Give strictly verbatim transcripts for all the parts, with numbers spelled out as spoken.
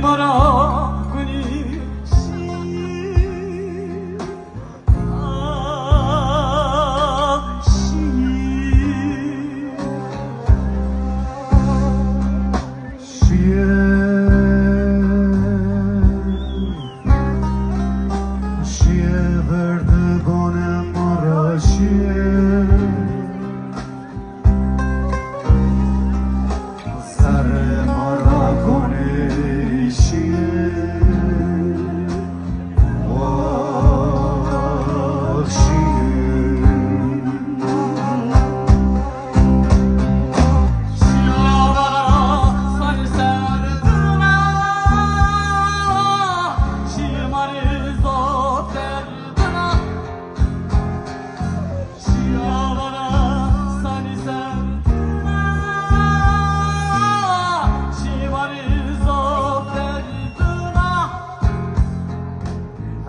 Bara gunî şî, ah, şî. Şiye, şiye verdi bone mara şiye. Serê mara gonê şiye. Wah şiye.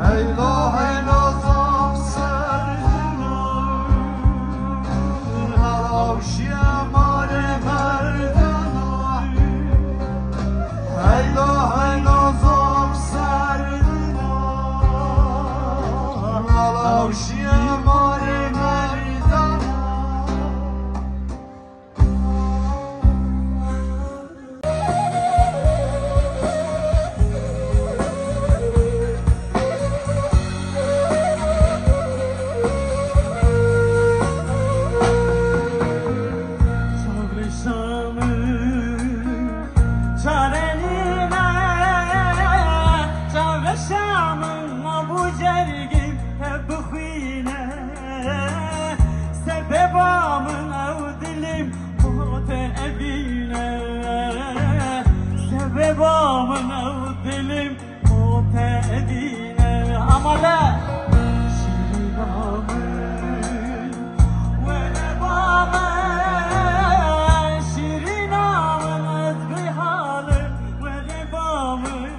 Heyla, heyla, zaf serdin, helaw şiye marê merdana. Heyla, heyla, zaf serdin, helaw şiye marê merdana. Çavreşa min çare nîne, çavreşa min ma bû cergî hep bixwîne. Sebeba min ew dilîm bo te evîne. Sebeba min ew dilîm bo te evîne. Amale. Şîrîna min, were ba min, şîrîna min, ez bêhal im, were ba min.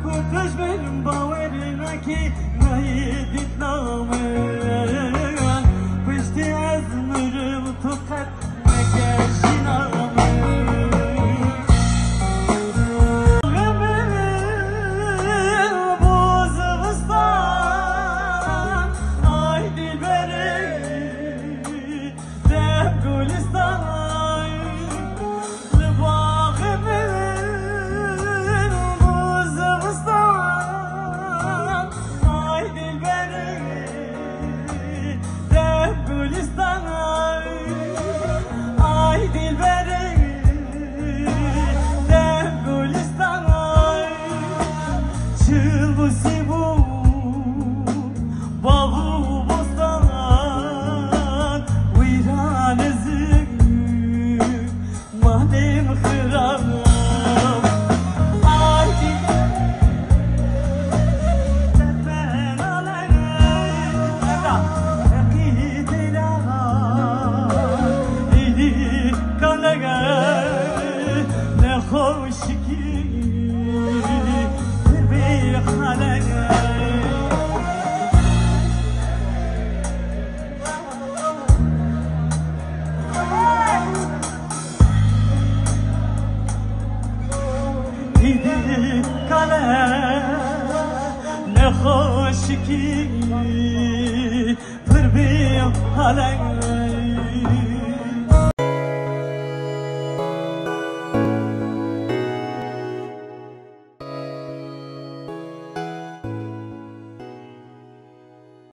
Ku tu ji min bawer nakî, nayê dîtina min. Piştî ez mirim, tu qet neke jîna min. Min bû zivistan, ay dilberê, dem gulistan. Li baxê min bû zivistan, ay dilberê, dem gulistan, ay dilberê, dem gulistan. Çil bû sî bû, bav û bostan, wîran ez. Malê min xirab. Ay, nexweşikî, bir bir xale. Îdî kale nexweşikî pir bî haley.